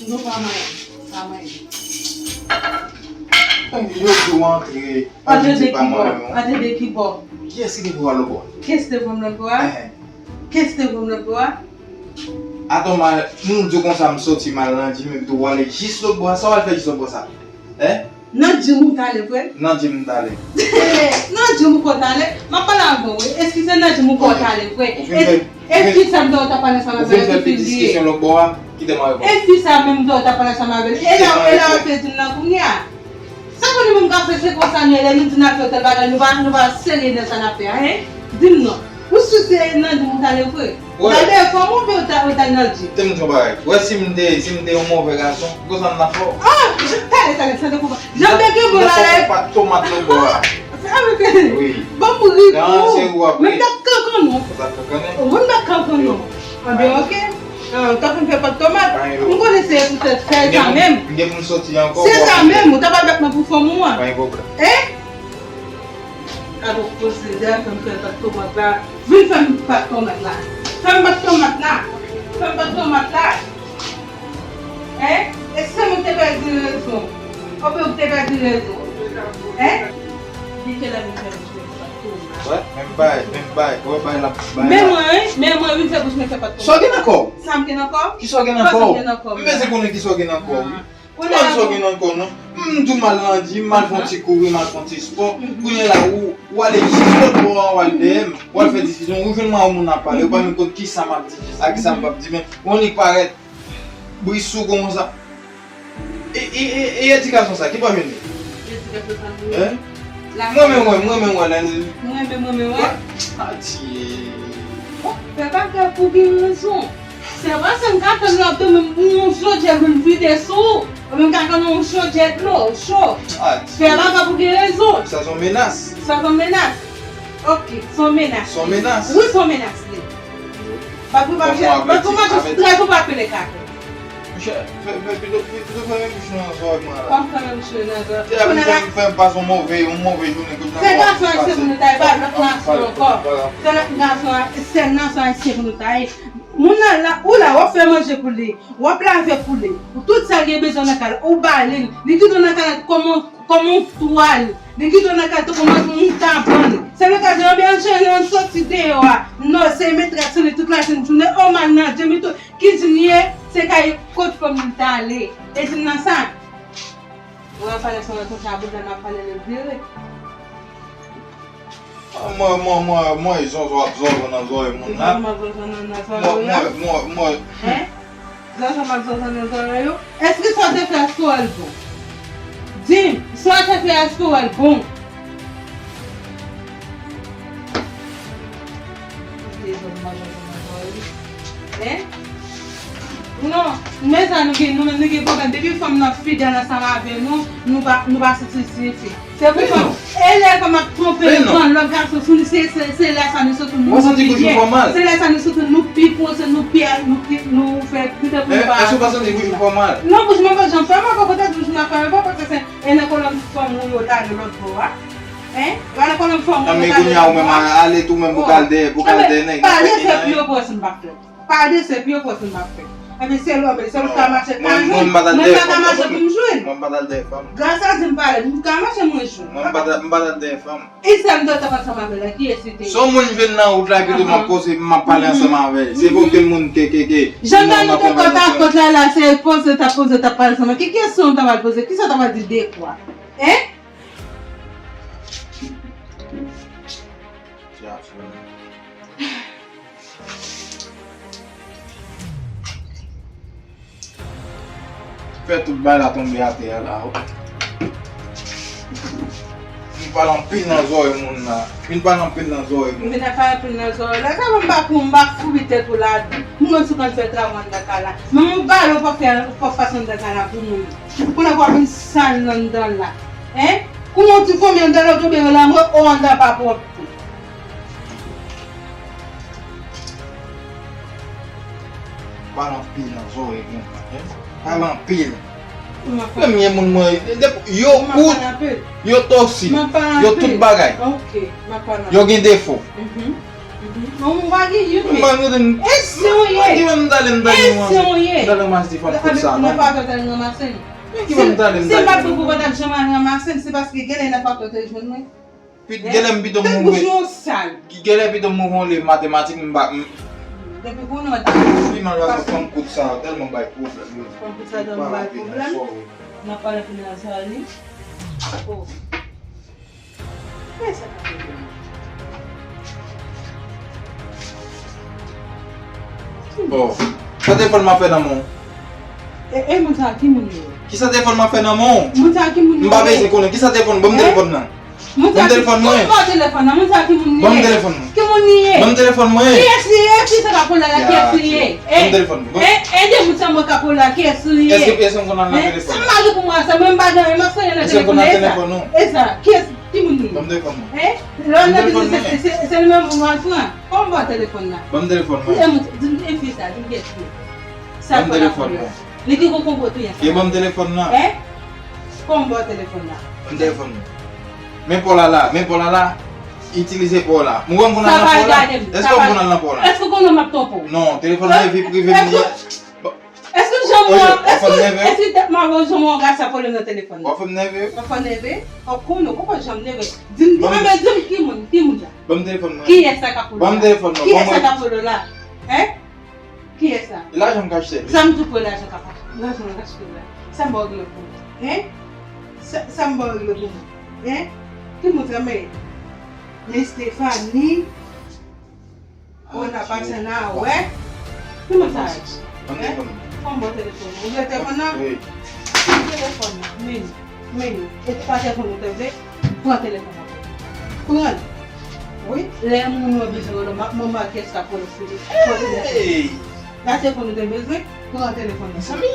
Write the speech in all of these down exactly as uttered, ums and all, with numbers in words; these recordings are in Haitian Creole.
Nou pa manyen. Pa manyen. Yo di w antre, antre de ki bò? Antre de ki bò? Kiyès ki te voye w al lòt bò a? Kiyès te voye m lòt bò a? Kiyès te voye m lòt bò a? Atò, m al, nou di w konsa, m soti, m al nan gym, epi tou w ale jis lòt bò a. Sa w al fè jis lòt bò sa? Hein? Nan gym ou t ale vre? Nan gym m t ale. Nan gym ou ko t ale? M ap pale avè w, wi. Èske se nan gym ou ko t ale vre? Èske sa m te wè w t ap pale ansanm avè l, ki fi l ye? Kite m al. E fi sa menm m te wè w t ap pale ansanm avè l. E la, e la w ap vin di m nan kounye a. Sa pou nou menm gason se konsa nou ye, lè nou di n ap fè tèl bagay, nou pa, nou pa serye nan sa n ap fè a, hein? Di m non. Ou si se nan gym ou t ale vre? Ou t al dèyè fanm ou oubyen ou t al, ou t al nan gym? Te m di yon bagay. Ou wè si m te, si m te yon move gason, konsa m t ap fè w. Ah! Talè, talè, sa te koupa. Jan m te kenbe w la, la. Ou pa t tomat lòt bò a. Sa m fè. Wi. Ban m ri pou ou. Mwen m t ap kankan non. Ou t ap kankan non? Mwen m t ap kankan non. Anben, ok. Ah, ou t ap fè m fè pat tomat. M konnen se poutèt fè sa menm. M gen pou m soti ankò. Se sa menm, ou t ap al bat mwen pou fanm ou an. Pa gen pwoblèm. Hein? Alò, poze dèyè fè m fè pat tomat la. Vin fè m pat tomat la. Fè m pat tomat la. Fè m pat tomat la. Hein? E se mwen ki te pèdi rezon? Oubyen ou te pèdi rezon? Hein? Di ke lè vin fè m fè pat tomat. Wè, menm bay, menm bay. Wè bay la, bay la. Men mwen, wi, men mwen vin fè bouch mwen fè pat tomat. Sa w gen nan kò w? Sa m gen nan kò? Kisa w gen nan kò w? Sa m gen nan kò? M bezwen konnen kisa w gen nan kò w, wi. Ou pa di sa w gen nan kò w non. M di w m al nan gym, m al fè yon ti kouri, m al fè yon ti spò. Kounye a la, ou, ou ale jis lòt bò a, ou al dèyè m. Ou al fè diskisyon. Ou jwenn mwen yon moun ap pale. Ou pa menm konn kisa m ap di, a kisa m p ap di, men ou annik parèt. Bri sou konsa. E, e, e, e edikasyon sa, ki bò jwenn li? Edikasyon sa, wi. Hein? Mwen menm, mwen, mwen menm, wè, lè l. Mwen menm, mwen menm, wè. Atye. Fè bagay pou gen rezon. Se pa sa m ka tann la, ou te menm yon chodyè pou m vide sou ou. Ou menm ka tann yon chodyè dlo cho. Fè bagay pou gen rezon. Sa se yon menas. Sa se yon menas. Ok, se yon menas. Se yon menas. Wi, se yon menas li. Bat pou mache, bat pou mache sou trèz ou pa pile kake. Monchè, fè, fè, pito, pito fèmen bouch nou nan zòrèy mwen la. Pa fèmen bouch nou nan zòrèy. Fè m pase yon move, yon move jounen kounye a. Se gason ayisyen pou nou ta ye, pa lòt nasyon ankò. Se lòt gason, sèl nasyon ayisyen pou nou ta ye. Moun nan la, ou la, w ap fè manje pou li, w ap lave pou li, ou tout sa l gen bezwen nan kay la, ou ba li l, li kite w nan kay la kòm yon, kòm yon twal, li kite w nan kay la tankou yon kabann. Se le ka di, anben, ann chanje, ann soti deyò a. Non, se metrès li tout lajounen, o m al nan gym li tou. Ki gym li ye? Se kay kot fanm li t ale. E gym nan sa? Ou ap pale sou konsa, bout la m ap pale, l vire. Mwen, mwen, mwen, mwen, zonzon ap zonzon nan zòrèy moun la. Zonzon ap zonzon nan zòrèy la? Mwen, mwen, mwen. Hein? Zonzon ap zonzon nan zòrèy ou? Èske sa w te fè, èske w wè l bon? Di m, sa w te fè, èske w wè l bon? Hein? Non, men sa nou gen, nou menm nou gen pwoblèm. Depi fanm nan fidèl ansanm avè nou, nou pa, nou pa santi l siyifi. Se pou fanm, e lè fanm ap twonpe nou, pran lòt gason sou li, se, se, se lè sa nou soti nou pi byen. Se lè sa nou soti nou pi poze, nou pi, nou pi, nou fè pi tankou nou pa. Èske w pa santi bouch ou fè w mal? Non, bouch mwen pa janm fè mal, poutèt bouch mwen ap fè mal, paske se, e nan kolòn fanm ou yo t ale lòt bò a. Hein? Gade konnen fanm ou. Men kounye a ou menm ale tou menm pou kal dèyè, pou kal dèyè nèg. Pa dèyè sèp yo pwès m pa fè. Pa dèyè sèp yo pwès m pa fè. Epi se lò, se lò ka mache ka jwenn. Mwen pa ka mache pou m jwenn. Mwen pa t al dèyè fanm. Gras a Dye m pale, m ka mache mwen jwenn. Mwen pa t al, m pa t al dèyè fanm. E sa m t ap ansanm avè l la, kiyès li te ye? Se yon moun jwenn nan wout la, epi tou m ap koze, m ap pale ansanm avè l. Se pou ke moun ke, ke, ke. Jan nan nou te kòt a kòt la, la, se poze, t ap poze, t ap pale ansanm. Ki kesyon w ta pral poze? Kisa w ta pral di de kwa? Hein? Fè tout bagay la tonbe atè a la, wi. Vin pale anpil nan zòrèy moun la. Vin pale anpil nan zòrèy moun. Vin pale anpil nan zòrèy la. Sa fè m pa kou, m pa foubi tèt ou ladan. M konn sou konn fè travay anndan kay la. Men yon bagay ou pa fè, ou pa fè anndan kay la pou moun. Kounye a w ap vin sal anndan la. Hein? Kouman w di fanmi anndan la, w tonbe nan lanmò, o anndan pa pwòp tou. Pale anpil nan zòrèy moun nan, hein? Pale anpil. Premye moun mwen, yo kout, yo toksik, yo tout bagay. Yo gen defo. Non, m pa gen youn. M pa gen youn. E si w ye? Ki menm tale m tale yon. E si w ye? M tale yon mas di fanm kout sa, non. Nan pa tale ranmase l. Men ki menm tale m tale. Si m pa t pou kontan janm al ranmase l, se paske genlè nan pa tale jwenn mwen. Pi genlè m pito m ouvè. Tèt bouch nou sal. Genlè pito m ouvè yon liv matematik, m pa m. Depi kounye a w ta. Pi mal paske fanm kout sa tèlman bay pwoblèm yo. Fanm kout sa tèlman bay pwoblèm. N ap pale pou nan sa li. Oh. Kiyès sa k ap rele m? Oh. Sa telefòn m ap fè nan men w? E, e moun sa ki moun yo? Kisa telefòn m ap fè nan men w? Moun sa ki moun yo? M pa bezwen konnen. Kisa telefòn? Ban m telefòn nan. Ban m telefòn mwen. Ban m telefòn nan. Moun sa ki moun li ye? Ban m telefòn mwen. Ki moun li ye? Ban m telefòn mwen. Kiyès li ye? Kisa k ap rele la? Kiyès li ye? Ban m telefòn mwen. E, e de moun sa mwen k ap rele la? Kiyès li ye? Èske, èske m konn al nan telefòn? Sa m mari pou mwen, sa mwen m pa nan, m ap sonje nan telefòn. Èske m konn al nan telefòn, non? E sa, kiyès? Ki moun li ye? Ban m telefòn mwen. Hein? Lè w nan biznis, se, se, se li menm ou al pran. Kòman ba w telefòn nan? Ban m telefòn mwen. Di m, di m, e fi sa, di m kiyès li ye. Sa fò la pou li. Li ki gon konpòtman sa. Ye, ban m telefòn nan. Hein? Kòman ba w telefòn nan? Ban m telefòn mwen. Men pa w la la, men pa w la la. Itilize pa w la. Mwen wè m konn al nan pa w la. Èske w konn al nan pa w la? Èske w konnen m ap twonpe w? Non, telefòn nan e vi prive m li ye. Èske janm wè, èske, èske tèt mwen avè w janm wè yon gason ap rele m nan telefòn nan? W ap fè m nève. W ap fè m nève? W ap konnen, w poko janm nève. Di m, anben, di m ki moun, ki moun sa? Ban m telefòn mwen. Kiyès sa k ap rele w la? Ban m telefòn mwen. Kiyès sa k ap rele w la? Hein? Kiyès sa? E lajan m ka achte l. Sa m di w pou lajan k ap achte. Lajan m ka achte l la. Sa m ba w regle pou mwen? Hein? Sa, sa m ba w regle pou mwen? Hein? Ki moun sa, men? Men Stephanie. Ou nan pase nan wè. Ki moun sa ye? Ban m telefòn mwen. Pran bò telefòn nan. Ou vle telefòn nan? Wi. Pran telefòn nan. Men, men. E te pa telefòn ou te vle? Pran telefòn nan. Pran l. Wi. Lè moun yo bezwen w, m ap manman kès ka pran sou li. Pran telefòn nan. Hey! La telefòn ou te bezwen? Pran telefòn nan. Mezanmi.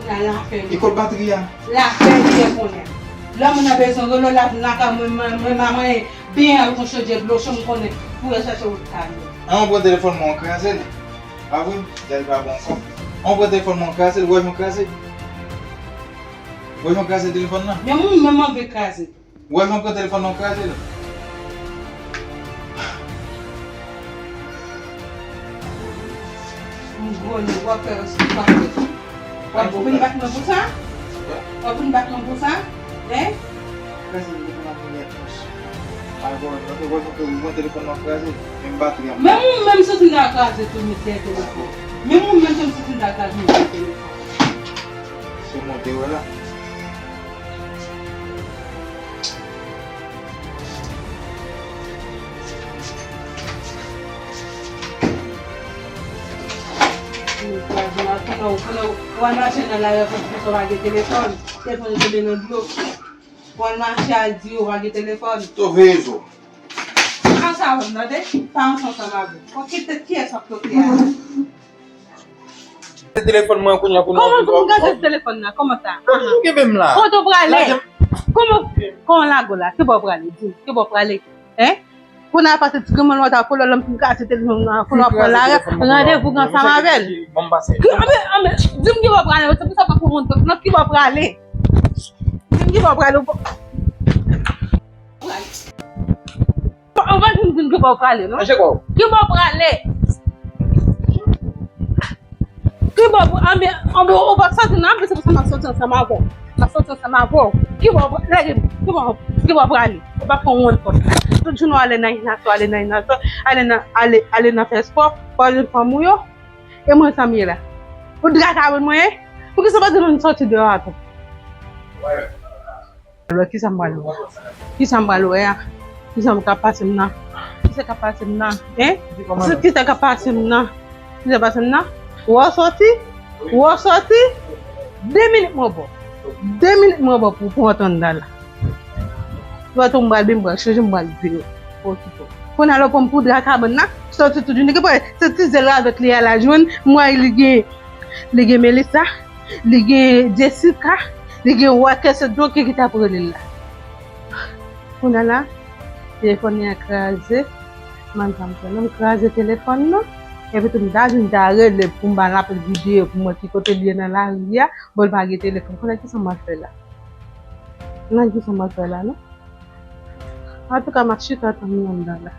Kounye a l ap fè li. E kot batri a? L ap fè li kounye a. Lè moun nan bezwen rele w, l ap vin lakay mwen, mwen, mwen, mwen, mwen, byen avèk yon chodyè dlo cho, m konnen pou yo chache wout kay yo. An, ou pran telefòn mwen, ou kraze l. Pa vre? Dèyè l pa bon ankò. An, ou pran telefòn mwen, ou kraze l, ou wè jan m kraze l? Ou wè jan m kraze telefòn nan? Men moun menm anvi kraze. Ou wè jan m pran telefòn nan, ou kraze l. M gwo nèg, w ap fè yon sipòte. W ap vin bat mwen pou sa? W ap vin bat mwen pou sa? Hein? Kraze m, depi m ap vin yè plis. Al vòlè, ou wè jan m pran telefòn nan, ou kraze l. Menm batri a m. Menm ou menm soti nan kraze tou, met dèyè telefòn. Menm ou menm soti nan kraze, met dèyè telefòn. Se monte wè la. Kounye a, kounye a, w al mache nan lari, fò w pa gen telefòn. Telefòn ou tonbe nan dlo. W al mache al di yo w pa gen telefòn. Tou veye zo. An sa wè m tande, pa ansanm avè w. Bon, ki tèt kiyès w ap twoke a? Se telefòn mwen kounye a pou nou. Kòman pou m gaze telefòn nan? Kòman sa? Ou toujou kenbe m la. Kote w prale? Kòman, kòman w lage w la? Ki bò w prale? Di m, ki bò w prale? Hein? Kounye a pase ti granmoun mwen ta kolò, lè m fin kase telefòn nan, kolò pran la, randevou ansanm avè l. Bon, m pase. Ki, anben, anben, di m ki bò w prale, se pou sa pa pou moun nan, ki bò w prale? Di m ki bò w prale, ou pa Ou pa janm di m ki bò w prale, non? Manje kò w. Ki bò w prale? Ki bò w, anben, anben, ou p ap soti, non? Anben, se pou sa m ap soti ansanm avè w. M ap soti ansanm avè w. Ki bò w pra-, lage m. Ki bò, ki bò w prale? Ou pa fè yon wonn fòs. Tout jounen w ale nan inasyon, ale nan inasyon, ale nan, ale, ale nan fè espò, pale fanm ou yo. E mwen sa m ye la. Ou dra kabann mwen, e? Poukisa w pa di m soti deyò a tou? Alò, kisa m pral wè? Kisa m pral wè a? Kisa k ap pase m nan? Kisa k ap pase m nan? Hein? Kisa k ap pase m nan? Kisa k ap pase m nan? Wè w soti? Wè w soti? De minit mwen ba w. De minit mwen ba w pou, pou w antre anndan la. Lè w tou m pral byen, m pral chanje, m pral vire. Okipe w. Kounye a lè w pran m pou dra kabann nan, soti tout jounen. Gen pwen, se ti zèl avèk li a la jwenn, m wè li gen, li gen Melissa, li gen Jessica, li gen Walker, se donk ki t ap rele l la. Kounye a la, telefòn nan kraze. Manzè m fè non, m kraze telefòn nan. Epi tou m ta di m ta rele pou m ba l apèl videyo pou m wè ki kote l ye nan lari a. Bon, l pa gen telefòn. Kounye a kisa m ap fè la? Nan kisa m ap fè la, non? Antouka, m ap chita tann li anndan la.